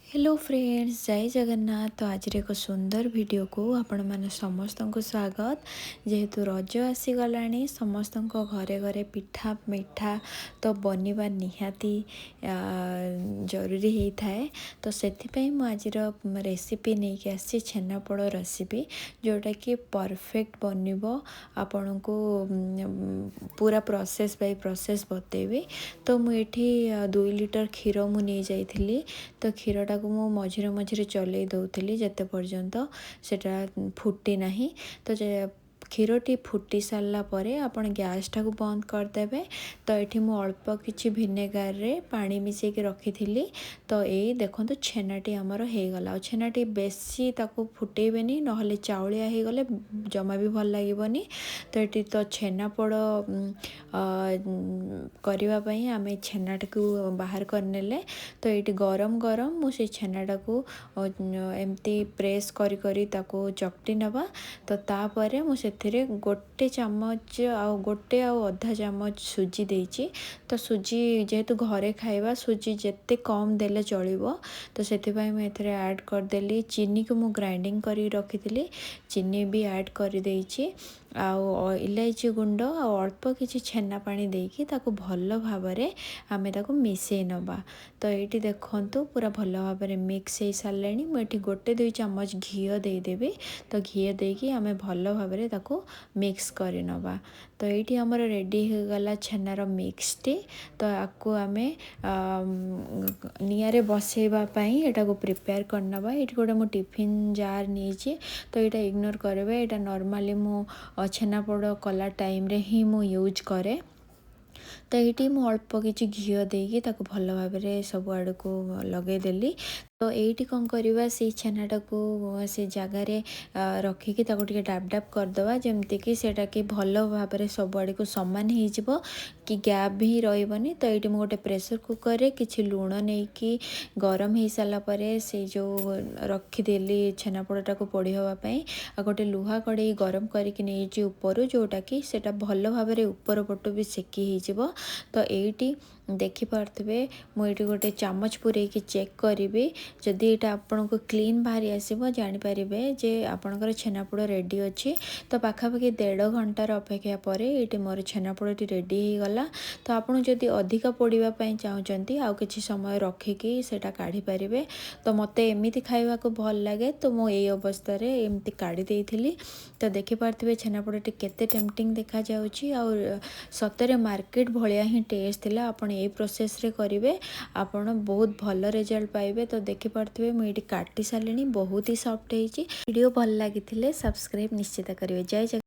Hello friends, ଜୟ ଜଗନ୍ନାଥ। ତ ଆଜିର ଏକ ସୁନ୍ଦର ଭିଡ଼ିଓକୁ ଆପଣମାନେ ସମସ୍ତଙ୍କୁ ସ୍ୱାଗତ। ଯେହେତୁ ରଜ ଆସିଗଲାଣି, ସମସ୍ତଙ୍କ ଘରେ ଘରେ ପିଠା ମିଠା ତ ବନିବା ନିହାତି ଜରୁରୀ ହେଇଥାଏ। ତ ସେଥିପାଇଁ ମୁଁ ଆଜିର ରେସିପି ନେଇକି ଆସିଛି, ଛେନାପୋଡ଼ ରେସିପି, ଯେଉଁଟାକି ପରଫେକ୍ଟ ବନିବ। ଆପଣଙ୍କୁ ପୁରା ପ୍ରୋସେସ୍ ବାଇ ପ୍ରୋସେସ୍ ବତେଇବି। ତ ମୁଁ ଏଠି 2 ଲିଟର କ୍ଷୀର ମୁଁ ନେଇଯାଇଥିଲି। ତ କ୍ଷୀରଟାକୁ ମୁଁ ମଝିରେ ମଝିରେ ଚଲେଇ ଦେଉଥିଲି, ଯେତେ ପର୍ଯ୍ୟନ୍ତ ସେଇଟା ଫୁଟି ନାହିଁ। ତ କ୍ଷୀରଟି ଫୁଟି ସାରିଲା ପରେ ଆପଣ ଗ୍ୟାସ୍ଟାକୁ ବନ୍ଦ କରିଦେବେ। ତ ଏଠି ମୁଁ ଅଳ୍ପ କିଛି ଭିନେଗାରରେ ପାଣି ମିଶାଇକି ରଖିଥିଲି। ତ ଏଇ ଦେଖନ୍ତୁ, ଛେନାଟି ଆମର ହେଇଗଲା। ଆଉ ଛେନାଟି ବେଶୀ ତାକୁ ଫୁଟେଇବେନି, ନହେଲେ ଚାଉଳିଆ ହେଇଗଲେ ଜମା ବି ଭଲ ଲାଗିବନି। ତ ଏଠି ତ ଛେନାପୋଡ଼ କରିବା ପାଇଁ ଆମେ ଛେନାଟିକୁ ବାହାର କରିନେଲେ। ତ ଏଇଠି ଗରମ ଗରମ ମୁଁ ସେଇ ଛେନାଟାକୁ ଏମିତି ପ୍ରେସ୍ କରି କରି ତାକୁ ଚକଟି ନେବା। ତ ତାପରେ ମୁଁ ସେଥିରେ ଗୋଟେ ଚାମଚ ଆଉ ଗୋଟେ ଆଉ ଅଧା ଚାମଚ ସୁଜି ଦେଇଛି। ତ ସୁଜି ଯେହେତୁ ଘରେ ଖାଇବା, ସୁଜି ଯେତେ କମ୍ ଦେଲେ ଚଳିବ। ତ ସେଥିପାଇଁ ମୁଁ ଏଥିରେ ଆଡ଼୍ କରିଦେଲି। ଚିନିକୁ ମୁଁ ଗ୍ରାଇଣ୍ଡିଙ୍ଗ କରିକି ରଖିଥିଲି, ଚିନି ବି ଆଡ଼୍ କରିଦେଇଛି। ଆଉ ଇଲାଇଚି ଗୁଣ୍ଡ ଆଉ ଅଳ୍ପ କିଛି ଛେନା ପାଣି ଦେଇକି ତାକୁ ଭଲ ଭାବରେ ଆମେ ତାକୁ ମିଶାଇ ନେବା। ତ ଏଇଠି ଦେଖନ୍ତୁ, ପୁରା ଭଲ ଭାବରେ ମିକ୍ସ ହେଇସାରିଲାଣି। ମୁଁ ଏଠି ଗୋଟେ ଦୁଇ ଚାମଚ ଘିଅ ଦେଇଦେବି। ତ ଘିଅ ଦେଇକି ଆମେ ଭଲ ଭାବରେ ତାକୁ ମିକ୍ସ କରିନେବା। ତ ଏଇଠି ଆମର ରେଡ଼ି ହେଇଗଲା ଛେନାର ମିକ୍ସଟି। ତ ଆକୁ ଆମେ ନିଆଁରେ ବସେଇବା ପାଇଁ ଏଟାକୁ ପ୍ରିପେୟାର କରିନେବା। ଏଇଠି ଗୋଟେ ମୁଁ ଟିଫିନ୍ ଜାର୍ ନେଇଛି। ତ ଏଇଟା ଇଗ୍ନୋର କରିବେ, ଏଇଟା ନର୍ମାଲି ମୁଁ ଛେନାପୋଡ଼ କଲା ଟାଇମ୍ରେ ହିଁ ମୁଁ ୟୁଜ୍ କରେ। ତ ଏଇଠି ମୁଁ ଅଳ୍ପ କିଛି ଘିଅ ଦେଇକି ତାକୁ ଭଲ ଭାବରେ ସବୁ ଆଡ଼କୁ ଲଗେଇଦେଲି। ତ ଏଇଠି କ'ଣ କରିବା, ସେଇ ଛେନାଟାକୁ ସେ ଜାଗାରେ ରଖିକି ତାକୁ ଟିକେ ଡାବ ଡାବ କରିଦେବା, ଯେମିତିକି ସେଇଟା କି ଭଲ ଭାବରେ ସବୁଆଡ଼କୁ ସମାନ ହେଇଯିବ କି ଗ୍ୟାପ୍ ବି ରହିବନି। ତ ଏଇଠି ମୁଁ ଗୋଟେ ପ୍ରେସର୍ କୁକର୍ରେ କିଛି ଲୁଣ ନେଇକି ଗରମ ହେଇସାରିଲା ପରେ ସେଇ ଯେଉଁ ରଖିଦେଲି ଛେନାପୋଡ଼ଟାକୁ ପୋଡ଼ି ହେବା ପାଇଁ। ଆଉ ଗୋଟେ ଲୁହା କଡ଼େଇ ଗରମ କରିକି ନେଇଛି ଉପରୁ, ଯେଉଁଟାକି ସେଇଟା ଭଲ ଭାବରେ ଉପର ପଟୁ ବି ସେକି ହେଇଯିବ। ତ ଏଇଠି ଦେଖିପାରୁଥିବେ, ମୁଁ ଏଇଠି ଗୋଟେ ଚାମଚ ପୂରେଇକି ଚେକ୍ କରିବି। ଯଦି ଏଇଟା ଆପଣଙ୍କୁ କ୍ଲିନ୍ ବାହାରି ଆସିବ, ଜାଣିପାରିବେ ଯେ ଆପଣଙ୍କର ଛେନାପୋଡ଼ ରେଡ଼ି ଅଛି। ତ ପାଖାପାଖି ଦେଢ଼ ଘଣ୍ଟାର ଅପେକ୍ଷା ପରେ ଏଇଠି ମୋର ଛେନାପୋଡ଼ଟି ରେଡ଼ି ହେଇଗଲା। ତ ଆପଣ ଯଦି ଅଧିକ ପୋଡ଼ିବା ପାଇଁ ଚାହୁଁଛନ୍ତି, ଆଉ କିଛି ସମୟ ରଖିକି ସେଇଟା କାଢ଼ିପାରିବେ। ତ ମୋତେ ଏମିତି ଖାଇବାକୁ ଭଲ ଲାଗେ, ତ ମୁଁ ଏଇ ଅବସ୍ଥାରେ ଏମିତି କାଢ଼ି ଦେଇଥିଲି। ତ ଦେଖିପାରୁଥିବେ, ଛେନାପୋଡ଼ଟି କେତେ ଟେମ୍ପଟିଂ ଦେଖାଯାଉଛି ଆଉ ସତରେ ମାର୍କେଟ ଭଳିଆ ହିଁ ଟେଷ୍ଟ ଥିଲା। ଆପଣ ଏଇ ପ୍ରୋସେସ୍ରେ କରିବେ, ଆପଣ ବହୁତ ଭଲ ରେଜଲ୍ଟ ପାଇବେ। ତ ଦେଖିପାରୁଥିବେ, ମୁଁ ଏଇଠି କାଟି ସାରିଲିଣି, ବହୁତ ହି ସଫ୍ଟ ହେଇଛି। ଭିଡ଼ିଓ ଭଲ ଲାଗିଥିଲେ ସବସ୍କ୍ରାଇବ୍ ନିଶ୍ଚିତ କରିବେ। ଜୟ ଜଗନ୍ନାଥ।